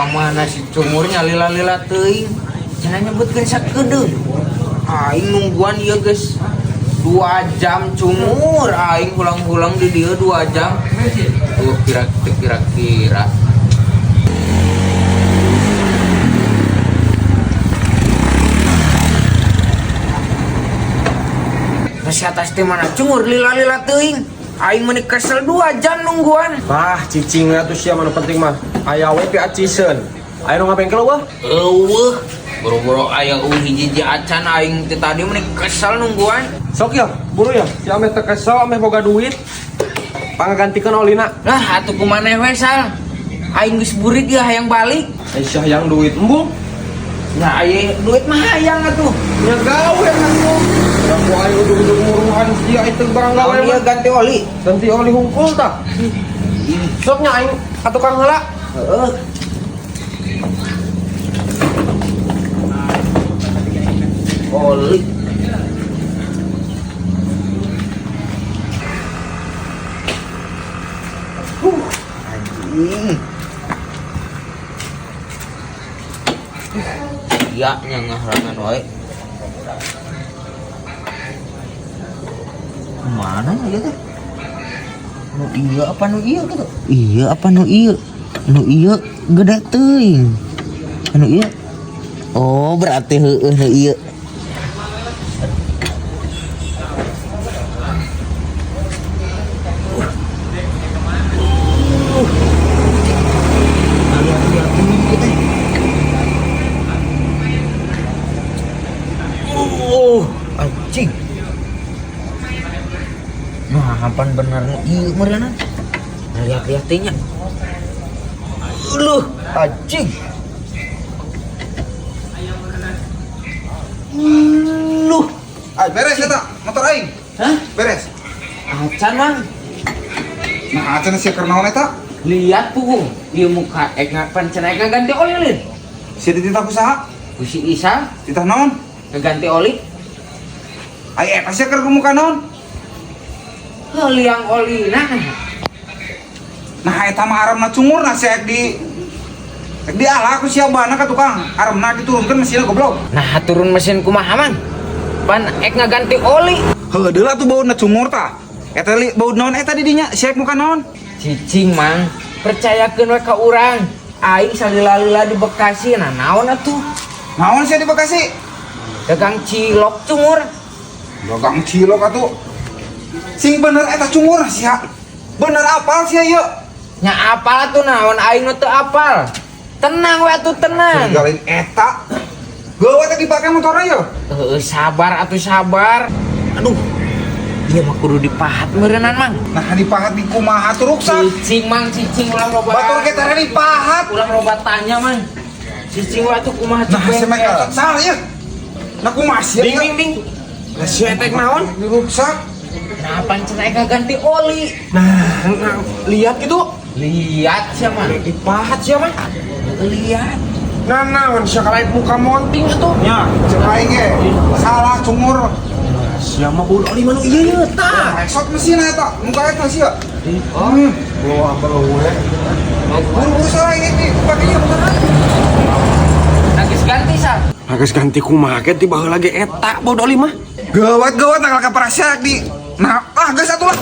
Ka mana si cungurnya lila-lila teuing. Cenah nyebutkeun sakedeung. Aing nungguan ieu geus 2 jam cungur aing hulang-hulang di dieu 2 jam. Tuh kira-kira. Nasi atas teh mana cungur lila-lila teuing. Aing meuni kesel 2 jam nungguan. Bah, cicing atuh sia mah nu penting mah. Aya we pi aciseun. Aya nu ngabengkel eueuh? Eueuh, boro-boro aya eueuh hiji-hiji acan aing teh tadi meuni kesel nungguan. Sok ya, buru ya. Si ameh teu kesel, ameh boga duit. Pangagantikeun olina. Lah atuh kumaneh we sal. Aing geus burit ya hayang balik. Aisyah yang duit embung. Nah, aya duit mah hayang atuh. Nya gawe atuh. Da ku aing ujug-ujug muruhan sia itu barang gawe Naon ieu mah. ganti oli. Ganti oli hungkul tah. Sok nya aing ka tukang heula. Heeh. Oli. Anjing. Iya nya ngaharangan wae. Mana ya teh? Nu iya apa nu iya gitu? Iya apa nu iya? Nu iya gede teuing. Nu iya. Oh, berarti heueuh nu iya. Anjing. Nah, hampan bener nu ieu meureunna. Nah, lihat-lihat teh nya. Uluh, anjing. Uluh. Ay, beres eta motor aing. Hah? Beres. Acan, Mang. Nah, acan sia keur naon eta? Lihat punggung. Ieu muka ek ngapan cenah ek ngaganti oli lin. Sia dititah ku saha? Ku si Isa Titah naon? ngaganti oli. Ai eta sia keur muka naon? Heuh, liang oli nah. Nah, eta mah aremna cungur nah sia ek di ek diala ku sia bana ka tukang. Aremna diturunkeun mesinna goblok. Nah, turun mesin kumaha, Mang? Pan ek ngaganti oli. Heuh, deula tuh bauna cungur tah. Eta li bau naon eta di dinya? Sia ek muka naon? Cicing, Mang. Percayakeun we ka urang. Aing salila-lila di Bekasi, nah naon atuh? Naon sia di Bekasi? Dagang cilok cungur. Dagang cilok atuh. Sing bener eta cungur sia. Bener apal sia ieu? Nya apal atuh naon aing nu teu apal. Tenang we atuh tenang. Tinggalin eta. Geuwat teh dipake motorna ieu. Heueuh, sabar atuh sabar. Aduh. Ieu mah kudu dipahat meureunnan, Mang. Nah, dipahat di kumaha tuh ruksak. Cicing, Mang, cicing ulah loba. Batur ge tara dipahat. Ulah loba tanya, Mang. Cicing we atuh kumaha Nah, cek sia mah bengkel. eta salah ieu. Nah, kumaha sia? Ding ding ding. Lah sia eta ek naon? Diruksak. Nah, pan cenah ek ngaganti oli. Nah, nah, lihat gitu. Lihat sia, Mang. Dipahat sia mah. Lihat. Nah, naon sia kalaik muka monting atuh. Nya, cek aing ge. Salah cungur. Sia mah bau oli mah nu ieu ye tah. Resot mesin eta, muka eta sia. Oh, lo apa lo we? Buru-buru salah ini dipake ieu beneran. Nah, geus ganti, Sal. Nah, geus ganti kumaha ge ti baheula ge eta bau oli mah. Gawat-gawat nah ka parasya di. Nah, ah geus atuh lah.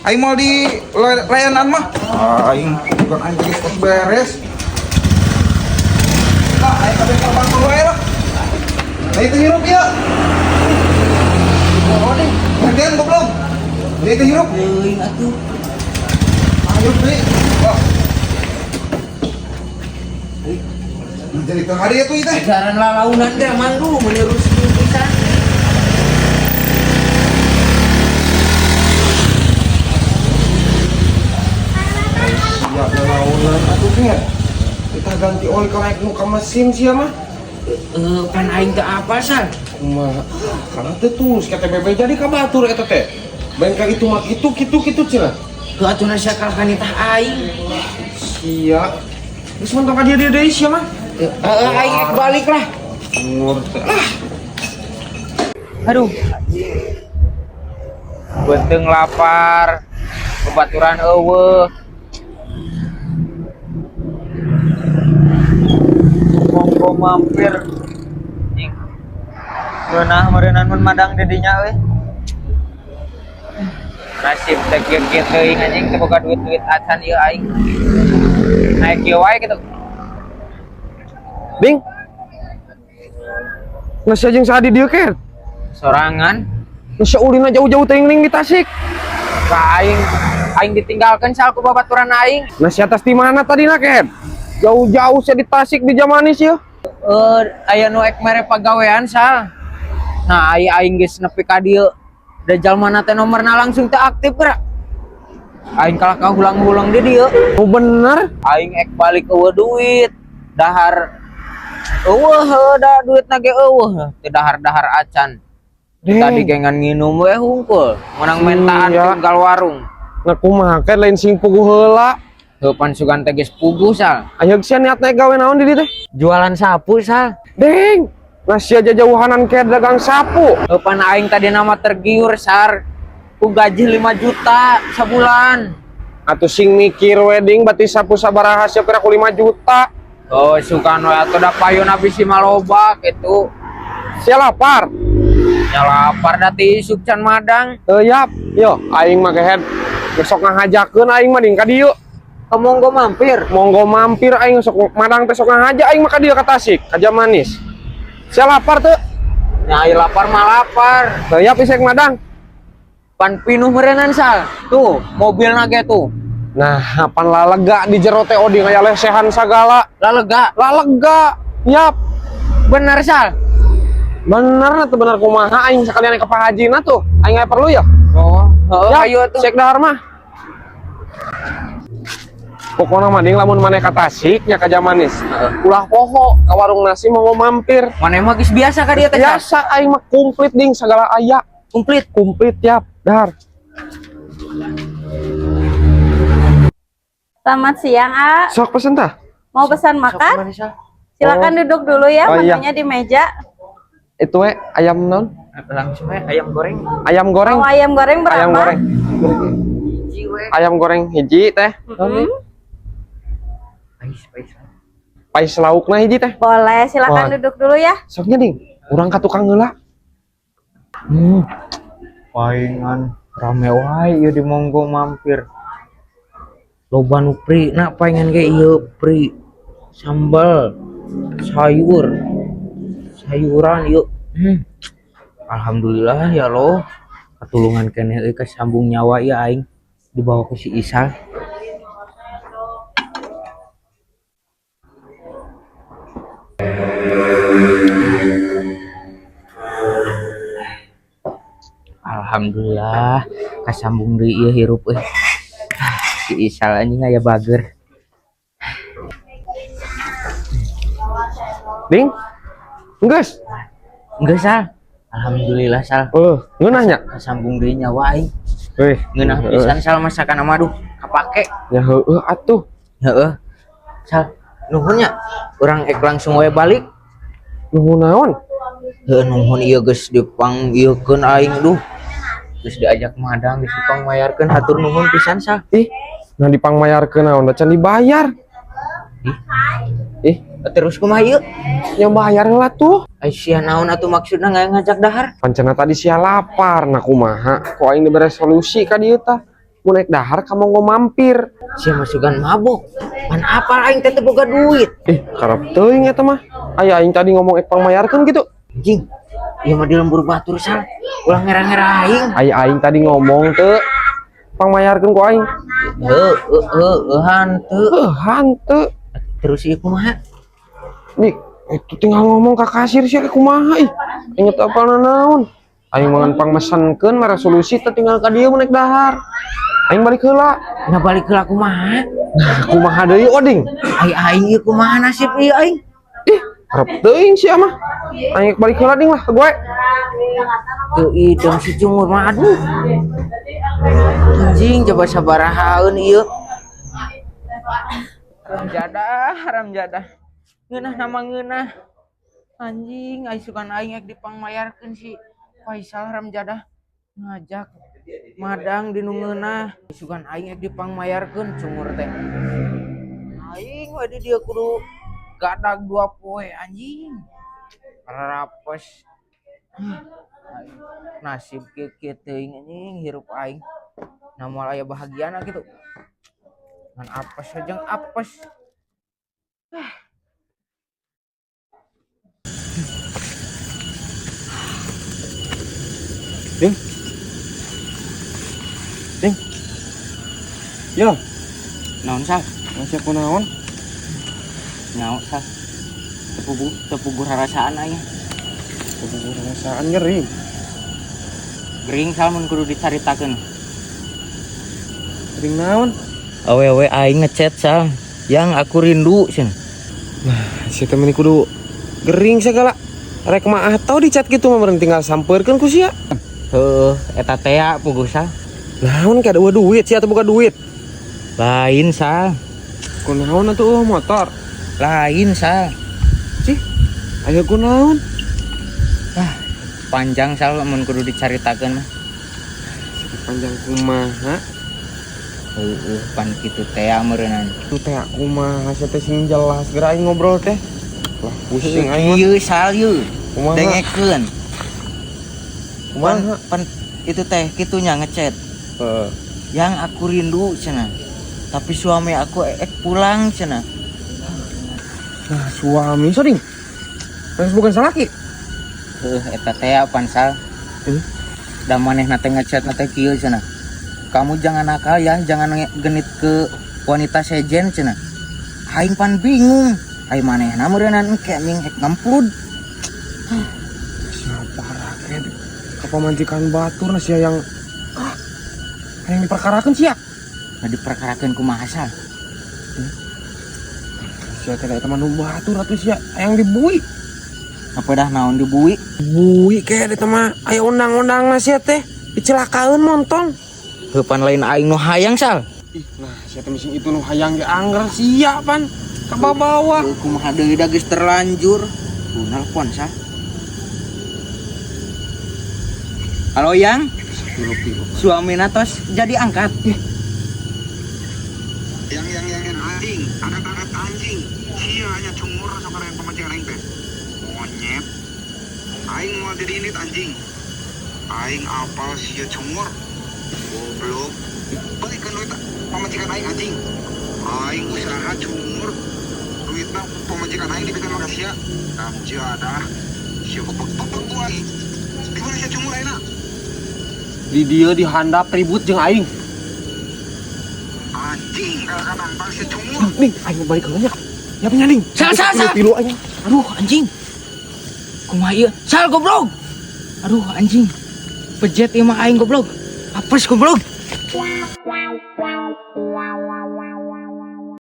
Aing mau di layanan mah. Ah, aing bukan aing geus beres. Nah, aing ka bengkel bangku wae lah. Nah, itu hirup ieu. Gantian goblok. Dia itu hirup. Teuing atuh. Hirup deui. Wah. Nah, jadi teu hade atuh ieu teh. Ajaran lalaunan teh Mang duh meneruskeun pisan. Sia lalaunan atuh ge. Kita ganti oli ka naik muka mesin sia mah. Pan aing teu apal, Sal. Kumaha? Karena teu tulus ka TBB jadi ka batur eta teh. Bengkel itu mah kitu kitu kitu cenah. Heuh atuh sia kalahkan nitah aing. Sia. Geus mentok ka dieu deui sia mah. Heeh, aing ek balik lah. Ngur teh. Ah. Aduh. Beuteung lapar. Bebaturan eueuh. Monggo mampir. Anjing. Ngeunah meureunnan mun madang di dinya euy. Nasib teh kieu-kieu teuing anjing, teu boga duit-duit acan ieu aing. Naik kieu wae kitu. Ding. Nasi jeung saha di dieu, Ker? Sorangan. Nasi ulina jauh-jauh teuing ning di Tasik. Ka aing aing ditinggalkeun sal ku babaturan aing. Nasi atas di mana tadi na, Ker? Jauh-jauh saya di Tasik di Jamanis ya. Eh, aya nu ek mere pagawean, Sal. Nah, ai aing geus nepi ka dieu. Da jalmana teh nomorna langsung teu aktif geura. Aing kalah ka hulang-hulang di dieu. Oh bener. Aing ek balik euweuh duit. Dahar euweuh heuh, da duitna ge euweuh. Teu dahar-dahar acan. Ding. Tadi ge ngan nginum we hungkul. Menang mentaan Iya. tinggal warung. Nah kumaha, Ker, lain sing puguh heula. Heuh, pan sugan teh geus puguh, Sal. Ayo sia niat naik gawe naon di dieu teh? Jualan sapu, Sal. Ding. Nasi aja jauhanan kayak dagang sapu. Heuh, pan aing tadi nama tergiur, Sar. Ku gaji 5 juta sebulan. Atuh sing mikir wedding berarti sapu sabaraha sia pira ku 5 juta. Oh, sukan we atuh da payun habis si maloba gitu. Sia lapar. Nya lapar da ti isuk can madang. Heuh yap. Yo, aing mah kehed besok ngahajakeun aing mah ding ka dieu. Monggo mampir. Monggo mampir, aing sok madang teh sok ngahaja aing mah ka dieu ka Tasik, ka Jamanis. Sia lapar teu? Nya ai lapar mah lapar. Heuh yap, isek madang. Pan pinuh meureunan, Sal. Tuh, mobilna ge tuh. Nah, pan lalega di jero teh oding aya lesehan sagala. Lalega. Lalega. Yap. Bener, Sal. Bener atuh, bener kumaha, aing sekalian ke Pak Haji na tuh. Aing aya perlu ya? Oh, heeh, Ya, ayo tuh. cek dahar mah. Pokoknya mah ding lamun maneh ka Tasik nya ka Jamanis. Ulah poho ka warung nasi mau mampir. Maneh mah geus biasa ka dieu teh, Sal. Biasa aing mah komplit ding segala aya. Komplit. Komplit yap, dahar. Selamat siang, A. Sok pesen tah? Mau pesan makan? Sok, Sal. Silakan duduk dulu ya, Oh, iya. makannya di meja. Itu we ayam non? Langsung we ayam goreng. Ayam goreng. Mau ayam goreng berapa? Ayam goreng. Hiji we. Ayam goreng hiji teh. Mm-mm. Pais, pais. Pais laukna hiji teh. Boleh, silakan Wah. duduk dulu ya. Soknya ding, urang ka tukang heula. Paingan rame wae ieu di monggo mampir. Loba nu pri, na paingan ge ieu pri sambal, sayur, sayuran ieu. Alhamdulillah ya lo. Katulungan keneh euy, kasambung nyawa ieu aing dibawa ku si Isal. Alhamdulillah kasambung deui ieu hirup euy. Si Isal anjing aya bager. Ding. Geus. Enggak, Sal. Alhamdulillah, Sal. Eh, ngeunah nya. Kasambung deui nyawa aing. Wih, Ngeunah pisan, Sal, masakan ama aduh kapake. Ya heueuh atuh. Heeh. Sal, nuhun nya. Urang ek langsung we balik. Nuhun naon? Heuh, nuhun ieu geus dipanggieukeun aing duh. Geus diajak madang, geus dipangmayarkeun, hatur nuhun pisan, Sal. Ih, nah dipangmayarkeun naon da can dibayar. Ih, Ih, terus kumaha ieu? yang bayar lah tuh. Ai sia naon atuh maksudna ngajak dahar? Pancena tadi sia lapar, nah kumaha? Ku aing dibere solusi ka dieu tah. Mun naik dahar ka monggo mampir. Sia masukan mabok. Pan apal aing teh teu boga duit. Ih, karep teuing eta mah. Aya aing tadi ngomong ek pangmayarkeun gitu. Anjing. Ieu mah di lembur batur, Sal. Ulah ngera-ngera aing. Aya aing tadi ngomong teu pangmayarkeun ku aing. Heuh, heuh, heuh, hanteu. Heuh, hanteu. Terus ieu kumaha? Dik, itu tinggal ngomong ke kasir sih kumaha ih. Inget apa naon? Aing mangan pangmesenkeun mah resolusi teh tinggal ka dieu mun naik dahar. Aing balik heula. Nah balik heula kumaha? Nah, kumaha deui oding? Ai aing ieu kumaha nasib ieu aing? Ih, harap teuing sia mah. Aing balik heula ding lah ke gue. Teu idem si cungur mah aduh. Anjing coba sabarahaeun ieu. Haram jadah, haram jadah. Ngeunah nama ngeunah. Anjing, ai sugan aing ek dipangmayarkeun si Faisal haram jadah ngajak madang di nu ngeunah. Sugan aing ek dipangmayarkeun cungur teh. Aing we di dieu kudu Gadag 2 poe anjing. Rapes. Aing, nasib kieu kieu teuing anjing hirup aing. Nah, moal aya bahagiana gitu. Ngan apes jeung apes. Ding. Ding. Yo, Naon, Sal? Masih aku naon? Nyaho, Sal. Tepugu tepuguh rarasaan aing. Tepuguh rarasaan ngeri. Gering, Sal, mun kudu dicaritakeun. Gering naon? Awewe aing ngechat, Sal. Yang aku rindu cenah. Nah, si teh meni kudu gering segala. Rek mah atau di chat gitu mah meureun tinggal sampeurkeun ku sia. Heuh, eta teh puguh, Sal. Naon kayak ada duit sia atau buka duit? Lain, Sal. Kunaon atuh motor? Lain, Sal. Cih, ayo kunaon? Ah, panjang, Sal, mun kudu dicaritakeun mah. Panjang kumaha? Heueuh, pan kitu teh meureunan. Itu teh kumaha sia teh sing jelas geura aing ngobrol teh. Lah pusing aing mah. Ieu, Sal, ieu. Kumaha? Dengekeun. Pan, Kumaha? pan itu teh kitunya ngechat. Heeh. Yang aku rindu cenah. Tapi suami aku ek pulang cenah. Nah, suami soding. Terus bukan salaki. Heuh, eta teh pan, Sal. Eh? Da manehna teh ngechat na teh kieu cenah. Kamu jangan nakal ya, jangan genit ke wanita sejen cenah. Aing pan bingung. Aing manehna meureunnan engke anjing ek ngemplud. Siapa rakyat? Kapamajikan batur nah sia yang ah, yang diperkarakeun sia. Nah, diperkarakeun kumaha, Sal? Sia teh eta mah nu batur atuh sia yang dibui. Apa dah naon dibui? Bui kayak eta mah aya undang-undang sia teh dicelakaeun montong. Heuh, pan lain aing nu hayang, Sal. Ih, nah sia teh missing itu nu hayang ge angger sia pan kabawa. Heuh, kumaha deui da geus terlanjur. Tuh nelpon, Sal. Halo, Yang, suami tos jadi angkat. Yang anjing, angkat-angkat anjing. Sia hanya cungur sok yang pamajikan aing teh. Monyet. Aing mau jadi ini anjing. Aing apal sia cungur. Goblok. Balikan duit pamajikan aing anjing. Aing usaha cungur. Duitna pamajikan aing diberikan maka sia. Jadah. Sia bebek-bebek ku aing. Di mana sia cungur ayeuna? Di dieu dihandap ribut jeung aing. Anjing kalau nantang sia cungur. Ning, aing mau balik heula nya. Ya penyaning. Sal, sal, sal. Pilu aing. Aduh, anjing. Kumaha ieu? Sal, goblok. Aduh, anjing. Pejet ieu mah aing, goblok. Apes, goblok.